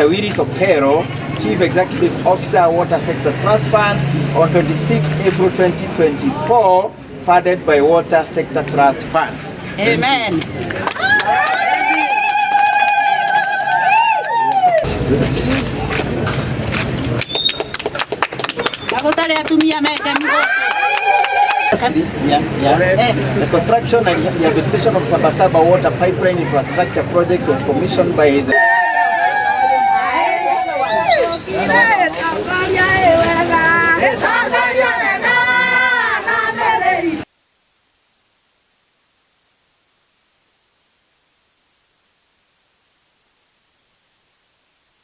Mr. Willis Opero, Chief Executive Officer, Water Sector Trust Fund, on 26 April 2024, funded by Water Sector Trust Fund. Amen. Gũtarĩ atumia meke Yeah. The construction and rehabilitation of Sabasaba water pipeline infrastructure project was commissioned by his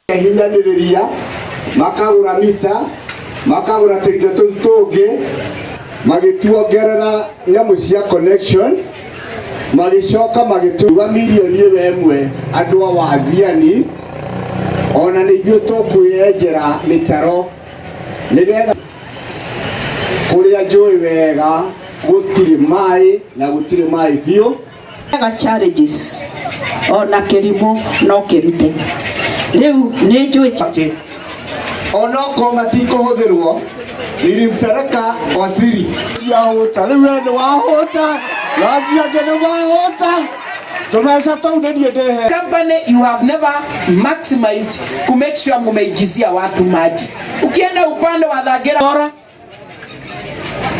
Hinyanĩrĩria makagũra mita, makagũra tũindo tũu tũngĩ, magĩtuongerera nyamũ cia connection, magĩcoka magĩtuga mirioni ĩyo ĩmwe andũ a Wathiani, ona nĩ ithuĩ tũkwĩyenjera mĩtaro nĩgetha kũrĩa njũĩ wega gũtirĩ maĩ na gũtirĩ maĩ biũ. Challenges ona kĩrimũ no kĩrute rĩu nĩ njũĩ. Onokorwo matikũhũthĩrwo, nilimpeleka waziri ciahũta. Rĩu we nĩ wahũta na acio angĩ nĩ mahũta, tũmeca tũu nĩ niĩ ndĩhe. Company, you have never maximized ku make sure mumeingizia watu maji. Ukienda upande wa Thagera bora,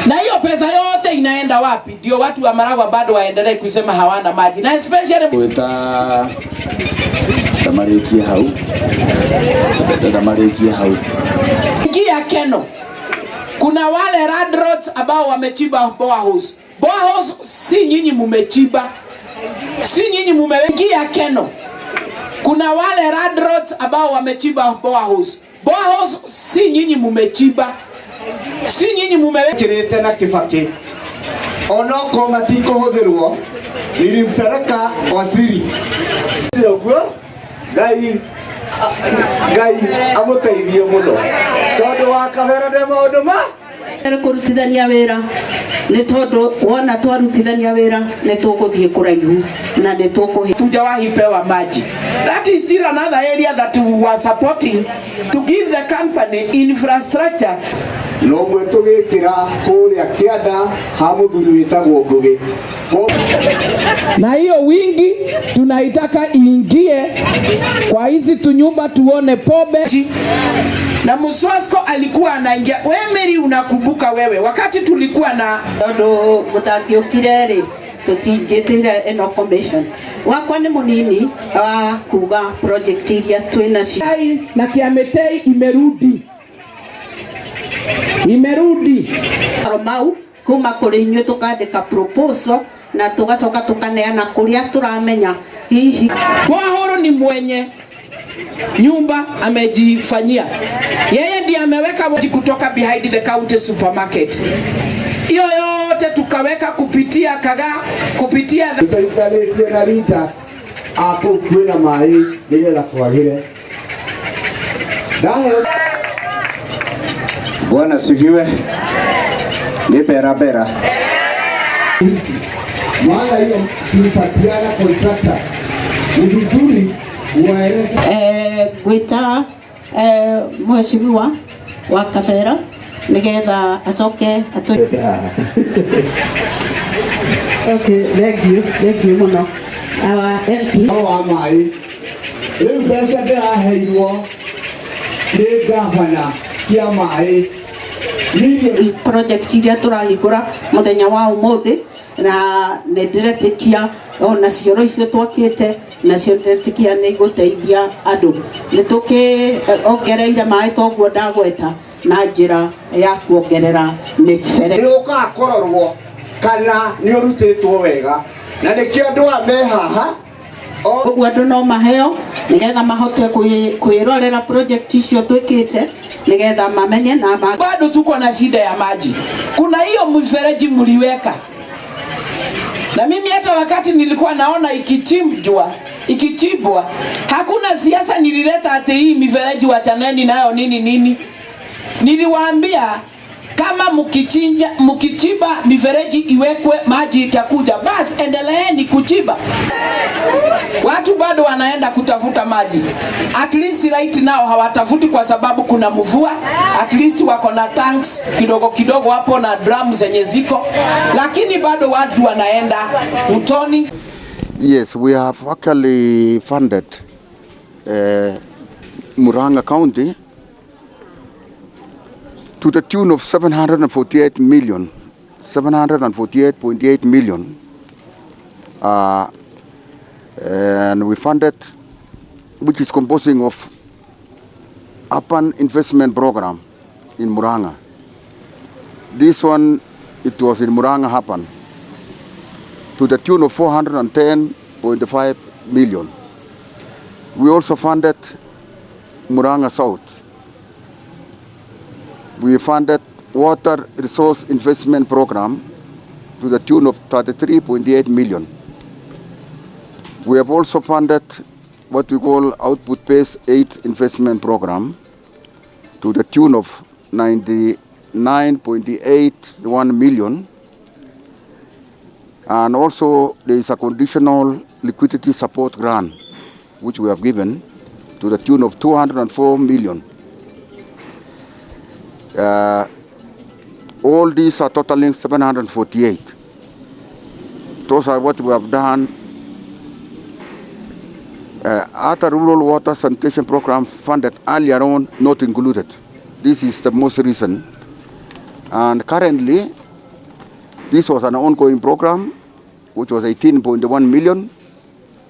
na hiyo pesa yote inaenda wapi? Ndio watu wa Maragwa bado waendelee kusema hawana maji, na especially Gwĩta ndamarĩkie hau, ndamarĩkie hau. Ingia Keno, kuna wale landlords ambao wamechimba boreholes. Boreholes si nyinyi mumechimba, si nyinyi mumeingia Keno. Kuna wale landlords ambao wamechimba boreholes. Boreholes si nyinyi mumechimba, si nyinyi mume Kĩrĩte na Kĩbakĩ, onokorwo matikũhũthĩrwo, nilimpeleka waziri ũguo. Ngai Ngai amũteithie mũno tondũ wa kabere nĩ maũndũ ma kũrutithania wĩra, nĩ tondũ wona twarutithania wĩra nĩ tũgũthiĩ kũraihu na nĩ tũkũhe. Tujawahi pewa maji. That is still another area that we were supporting to give the company infrastructure. No mwe tũgĩkĩra kũrĩa kĩanda ha mũthuri wĩtagwo Ngũgĩ. Na hiyo wingi tunaitaka iingie kwa hizi tunyumba tuone pombe. Na Muswasco alikuwa anaingia. Wewe Mary, unakumbuka wewe wakati tulikuwa na Tondũ mũtangĩũkire rĩ, tũtingĩtĩra ĩno commission wakwa nĩ mũnini wa kuga project iria twĩ nacio. Na Kiametei imerudi, imerudi. Mau kuma kũrĩ inyuĩ tũkandĩka proposal na tũgacoka tũkaneana kũrĩa tũramenya hihi. Borehole ni mwenye nyumba amejifanyia yeye, ndiye ameweka kutoka behind the county supermarket. Hiyo yote tukaweka kupitia Kaga, kupitia Tũteithanĩtie na leaders a kũu kwĩna maĩ nĩgetha twagĩre ndaheo. Bwana sifiwe. Ni bera bera maana hiyo tulipatiana contractor, ni vizuri waeleze. Ngwĩta mheshimiwa wa Kabera nĩgetha acoke atũ. Okay, thank you, thank you mũno. Our MP. Wa maĩ rĩu mbeca ndĩraheirwo nĩ gavana cia maĩ milioni Project iria tũrahingũra mũthenya wa ũmũthĩ, na nĩ ndĩretĩkia ona cioro icio twakĩte nacio ndĩretĩkia nĩ igũteithia andũ. Nĩ tũkĩongereire maĩ toguo ndagweta na njĩra ya kuongerera mĩbere. Nĩ ũkaga kũrorwo kana nĩ ũrutĩtwo wega, na nĩkĩo andũ aya me haha. Ũguo andũ no maheo nĩgetha mahote kwĩrorera project icio twĩkĩte nĩgetha mamenye na Bado tuko na shida ya maji. Kuna hiyo mfereji mliweka, na mimi hata wakati nilikuwa naona ikichimbwa, hakuna siasa nilileta ati hii mifereji wachaneni nayo nini nini. Niliwaambia Kama mkichinja, mkichimba mifereji iwekwe, maji itakuja. Basi endeleeni kuchimba. Watu bado wanaenda kutafuta maji. At least right now hawatafuti kwa sababu kuna mvua. At least wako na tanks kidogo kidogo hapo na drum zenye ziko, lakini bado watu wanaenda mtoni. Yes, we have actually funded Murang'a County to the tune of 748 million, 748.8 million. And we funded, which is composing of urban investment program in Murang'a. This one, it was in Murang'a Urban, to the tune of 410.5 million. We also funded Murang'a South. We funded Water Resource Investment Program to the tune of 33.8 million. We have also funded what we call Output-Based Aid Investment Program to the tune of 99.81 million. And also there is a conditional liquidity support grant which we have given to the tune of 204 million. All these are totaling 748. Those are what we have done. Other rural water sanitation program funded earlier on, not included. This is the most recent. And currently, this was an ongoing program, which was 18.1 million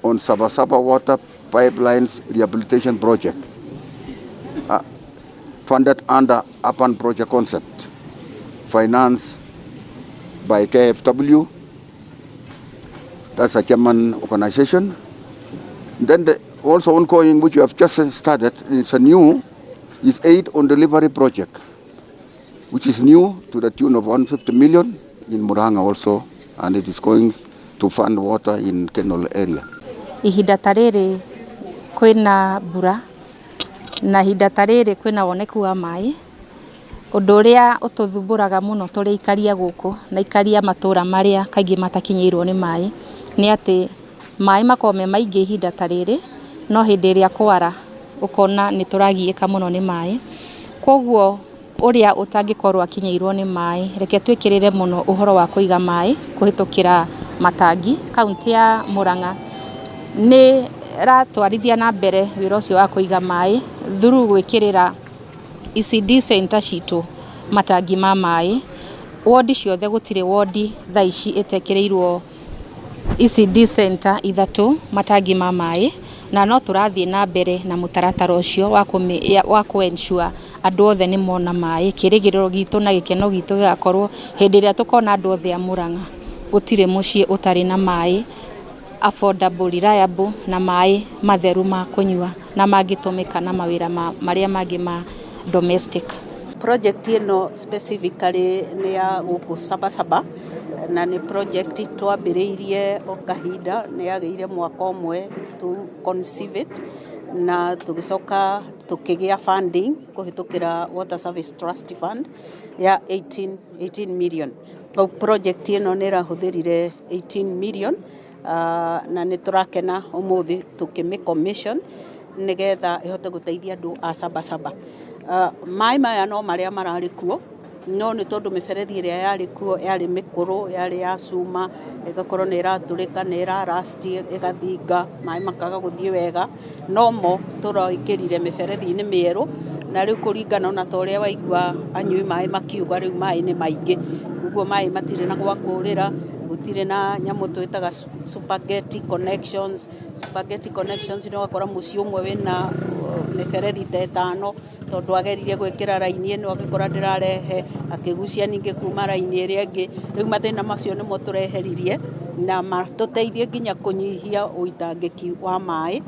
on Sabasaba Water Pipelines Rehabilitation Project, funded under Urban Project Concept, financed by KfW, that's a German organization. Then the also ongoing, which we have just started, it's a new, is Aid on Delivery Project, which is new to the tune of 150 million in Murang'a also, and it is going to fund water in Kenol area. Ihinda ta rĩrĩ kwĩna mbura na ihinda ta rĩrĩ kwĩna woneku wa maĩ, ũndũ ũrĩa ũtũthumbũraga mũno tũrĩ aikaria gũkũ na aikaria matũra marĩa kaingĩ matakinyĩirwo nĩ maĩ nĩ atĩ maĩ makoragwo me maingĩ ihinda ta rĩrĩ, no hĩndĩ ĩrĩa kwara ũkona nĩ tũragiĩka mũno nĩ maĩ. Koguo ũrĩa ũtangĩkorwo akinyĩirwo nĩ maĩ, reke twĩkĩrĩre mũno ũhoro wa kũiga maĩ kũhĩtũkĩra matangi. Kaũntĩ ya Murang'a nĩ ĩratwarithia na mbere wĩra ũcio wa kũiga maĩ through gwĩkĩrĩra ECD center citũ matangi ma maĩ. Wondi ciothe, gũtirĩ wondi thaa ici ĩtekĩrĩirwo ECD center ithatũ matangi ma maĩ, na no tũrathiĩ na mbere na mũtaratara ũcio wa kũ ensure andũ othe nĩ mona maĩ. Kĩrĩgĩrĩro gitũ na gĩkeno gitũ gĩgakorwo hĩndĩ ĩrĩa tũkona andũ othe a Murang'a gũtirĩ mũciĩ ũtarĩ na maĩ affordable, reliable na maĩ matheru ma kũnyua na mangĩtũmĩka na mawĩra marĩa mangĩ ma domestic. Project ĩno specifically nĩ ya gũkũ Sabasaba na nĩ project twambĩrĩirie o kahinda, nĩ yagĩire mwaka ũmwe to conceive it, na tũgĩcoka tũkĩgĩa funding kũhĩtũkĩra Water Service Trust Fund ya 18 million. Kau project ĩno nĩ ĩrahũthĩrire 18 million, na nĩ tũrakena ũmũthĩ tũkĩmĩ commission nĩgetha ĩhote gũteithia andũ a Sabasaba. Maĩ maya no marĩa mararĩ kuo, no nĩ tondũ mĩberethi ĩrĩa yarĩ kuo yarĩ mĩkũrũ, yarĩ ya cuma, ĩgakorwo nĩ ĩratũrĩka, nĩ ĩrarasti, ĩgathinga, maĩ makaga gũthiĩ wega. No mo tũraingĩrire mĩberethi-inĩ mĩerũ, na rĩu kũringana ona ta ũrĩa waigua anyui maĩ makiuga, rĩu maĩ nĩ maingĩ, ũguo maĩ matirĩ na gwa kũrĩra, gũtirĩ na nyamũ twĩtaga spaghetti connections. Spaghetti connections nĩ ũgakora mũciĩ ũmwe wĩna mĩberethi ta ĩtano, tondũ ageririe gwĩkĩra raini ĩno agĩkora ndĩrarehe, akĩgucia ningĩ kuma raini ĩrĩa ĩngĩ. Rĩu mathĩna macio nĩmo tũreheririe na matũteithie nginya kũnyihia ũitangĩki wa maĩ,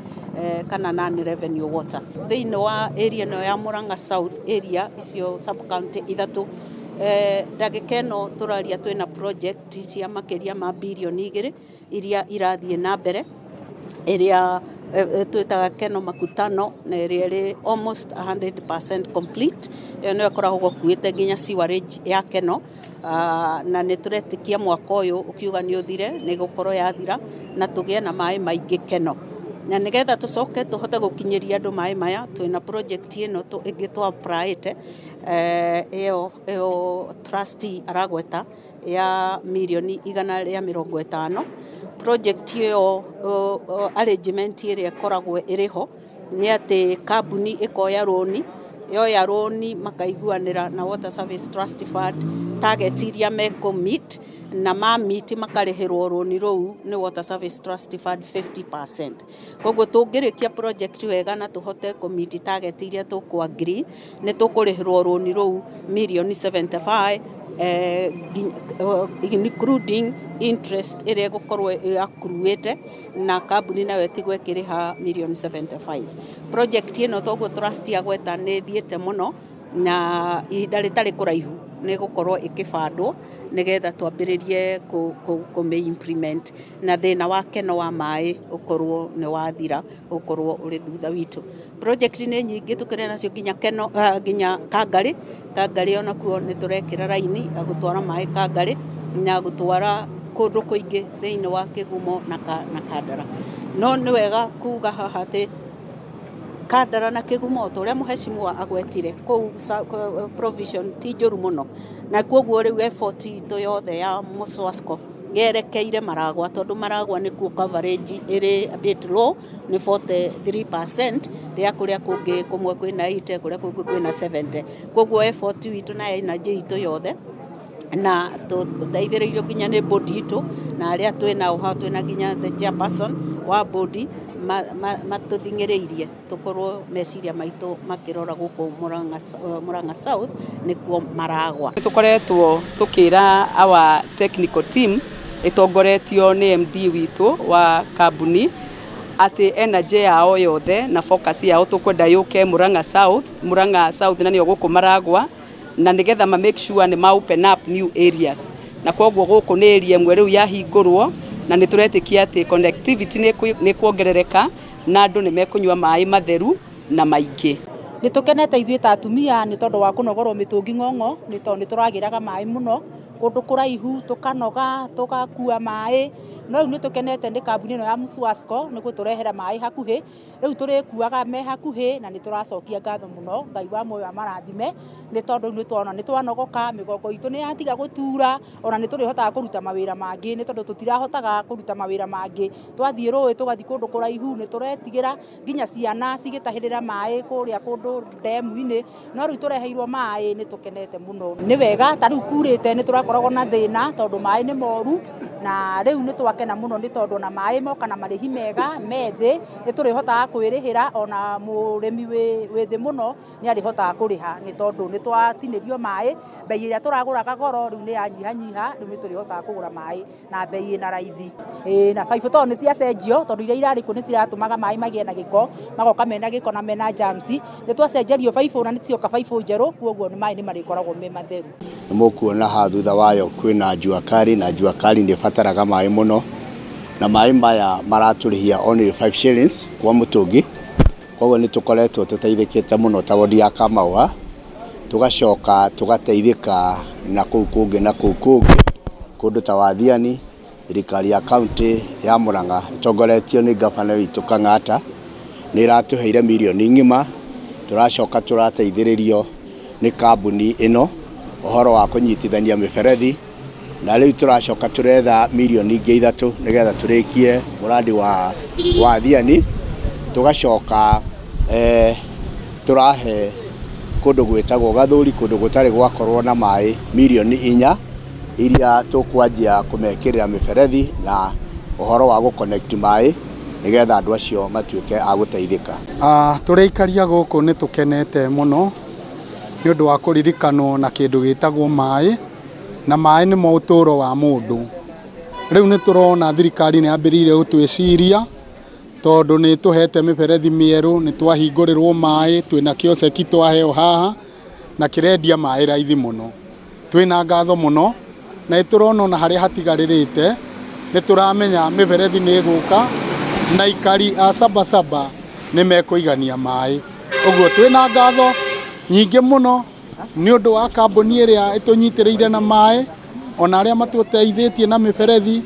kana non revenue water thĩinĩ wa area ĩno ya Murang'a South area, icio sub county ithatũ. Ndagĩka ĩno tũraria twĩna project cia makĩria ma birioni 2 iria irathiĩ na mbere, ĩrĩa Twĩtaga Keno Makutano, na ĩrĩa ĩrĩ almost 100% complete. Ĩyo nĩyo ĩkoragwo ĩkuĩte nginya sewerage ya Keno. Na nĩ tũretĩkia mwaka ũyũ ũkiuga nĩ ũthire, nĩ ĩgũkorwo yathira na tũgĩe na maĩ maingĩ Keno. Na nĩgetha tũcoke tũhote gũkinyĩria andũ maĩ maya, twĩna project ĩno ĩngĩ twa applyĩte, ĩyo trustee aragweta ya mirioni 150. Project ĩyo, arrangement ĩrĩa ĩkoragwo ĩrĩ ho nĩ atĩ kambuni ĩkoya rũni, yoya rũni makaiguanĩra na Water Service Trust Fund target iria mekũ meet, na ma meet makarĩhĩrwo rũni rũu nĩ Water Service Trust Fund 50%. Koguo tũngĩrĩkia project wega na tũhote kũ meet target iria tũkũ agree, nĩ tũkũrĩhĩrwo rũni rũu mirioni 75, including interest ĩrĩa ĩgũkorwo ĩakuruĩte, na kambuni nayo ĩtigwo ĩkĩrĩha mirioni 75. Project ĩno, toguo trustee agweta, nĩ ĩthiĩte mũno, na ihinda rĩtarĩ kũraihu nĩ ĩgũkorwo ĩkĩbandwo nĩgetha twambĩrĩrie kũmĩ implement na thĩna wa Keno wa maĩ ũkorwo nĩ wathira, ũkorwo ũrĩ thutha witũ. Project nĩ nyingĩ tũkĩrĩ nacio nginya Keno, nginya Kangarĩ. Kangarĩ onakuo nĩ tũrekĩra raini ya gũtwara maĩ Kangarĩ na gũtwara kũndũ kũingĩ thĩinĩ wa Kĩgumo na Kandara. No nĩ wega kuga haha atĩ Kandara na Kĩgumo, ta ũrĩa mũhecimiwa agwetire kũu, provision ti njũru mũno, na koguo rĩu effort itũ yothe ya Muswasco yerekeire Maragwa, tondũ Maragwa nĩkuo coverage ĩrĩ a bit low, nĩ 43%, rĩa kũrĩa kũngĩ kũmwe kwĩna 80, kũrĩa kũngĩ kwĩna 70. Koguo effort witũ na energy itũ yothe, na tũteithĩrĩirio nginya nĩ board itũ na arĩa twĩnao haha, twĩna nginya the chairperson wa board, matũthing'ĩrĩirie tũkorwo meciria maitũ makĩrora gũkũ Murang'a South, nĩkuo Maragwa. Tũkoretwo tũkĩra our technical team ĩtongoretio nĩ MD witũ wa kambuni atĩ energy yao yothe na focus yao tũkwenda yũke Murang'a South, Murang'a South na nĩyo gũkũ Maragwa, na nĩgetha ma make sure nĩ ma open up new areas. Na koguo gũkũ nĩ area ĩmwe rĩu yahingũrwo, na nĩ tũretĩkia atĩ connectivity nĩ kuongerereka na andũ nĩ mekũnyua maĩ matheru na maingĩ. Nĩ tũkenete ithuĩ ta atumia nĩ tondũ wa kũnogorwo mĩtũngi ng'ong'o, nĩ tondũ nĩ tũragĩraga maĩ mũno kũndũ kũraihu, tũkanoga tũgakua maĩ, no rĩu nĩ tũkenete nĩ kambuni ĩno ya Muswasco nĩ gũtũrehera maĩ hakuhĩ. Rĩu tũrĩkuaga me hakuhĩ, na nĩ tũracokia ngatho mũno. Ngai wa muoyo amarathime, nĩ tondũ rĩu nĩ twona nĩ twanogoka, mĩgongo itũ nĩ yatiga gũtura, ona nĩ tũrĩhotaga kũruta mawĩra mangĩ, nĩ tondũ tũtirahotaga kũruta mawĩra mangĩ. Twathiĩ rũĩ, tũgathiĩ kũndũ kũraihu, nĩ tũretigĩra nginya ciana cigĩtahĩrĩra maĩ kũrĩa kũndũ ndemu-inĩ, no rĩu tũreheirwo maĩ, nĩ tũkenete mũno. Nĩ wega, ta rĩu kurĩte nĩ tũrakoragwo na thĩna tondũ maĩ nĩ moru, na rĩu nĩ twakena mũno nĩ tondũ ona maĩ moka na marĩhi mega me thĩ, nĩ tũrĩhotaga kwĩrĩhĩra, ona mũrĩmi wĩ thĩ mũno nĩ arĩhotaga kũrĩha, nĩ tondũ nĩ twatinĩrio maĩ. Mbei ĩrĩa tũragũraga goro rĩu nĩ yanyihanyiha, rĩu nĩ tũrĩhotaga kũgũra maĩ na mbei ĩna raithi. Ĩĩ, na baibũ tondũ nĩ ciacenjio, tondũ iria irarĩ kuo nĩ ciratũmaga maĩ magĩe na gĩko, magoka mena gĩko na mena germs. Nĩ twacenjerio baibũ na nĩ cioka baibũ njerũ, koguo maĩ nĩ marĩkoragwo me matheru. Nĩ mũkuona haha thutha wayo kwĩna jua kali, na jua kali nĩ ĩbataraga maĩ mũno, na maĩ maya maratũrĩhia only 5 shillings kwa mũtũngi. Koguo nĩ tũkoretwo tũteithĩkĩte mũno ta wodi ya Kamauha, tũgacoka tũgateithĩka na kũu kũngĩ na kũu kũngĩ kũndũ ta Wathiani. Thirikari ya kaunti ya Murang'a ĩtongoretio nĩ gavana witũ Kang'ata nĩ ĩratũheire mirioni ng'ima. Tũracoka tũrateithĩrĩrio nĩ kambuni ĩno ũhoro wa kũnyitithania mĩberethi, na rĩu tũracoka tũretha mirioni ingĩ 3 nĩgetha tũrĩkie mũrandi wa Wathiani. Tũgacoka tũrahe kũndũ gwĩtagwo Gathũri, kũndũ gũtarĩ gwakorwo na maĩ, mirioni 4 iria tũkwanjia kũmekĩrĩra mĩberethi na ũhoro wa gũconnect maĩ nĩgetha andũ acio matuĩke a gũteithĩka. Tũrĩ aikaria gũkũ nĩ tũkenete mũno nĩ ũndũ wa kũririkanwo na kĩndũ gĩtagwo maĩ, na maĩ nĩmo ũtũro wa mũndũ. Rĩu nĩ tũrona thirikari nĩ yambĩrĩirie gũtwĩciria, tondũ nĩ tũhete mĩberethi mĩerũ, nĩ twahingũrĩrwo maĩ, twĩna kĩoceki twaheo haha na kĩrendia maĩ raithi mũno. Twĩna ngatho mũno, na nĩ tũrona ona harĩa hatigarĩrĩte nĩ tũramenya mĩberethi nĩ ĩgũka Na aikari a Sabasaba nĩ mekũigania maĩ. Ũguo twĩna ngatho nyingĩ mũno nĩ ũndũ wa kambuni ĩrĩa ĩtũnyitĩrĩire na maĩ, ona arĩa matũteithĩtie na mĩberethi.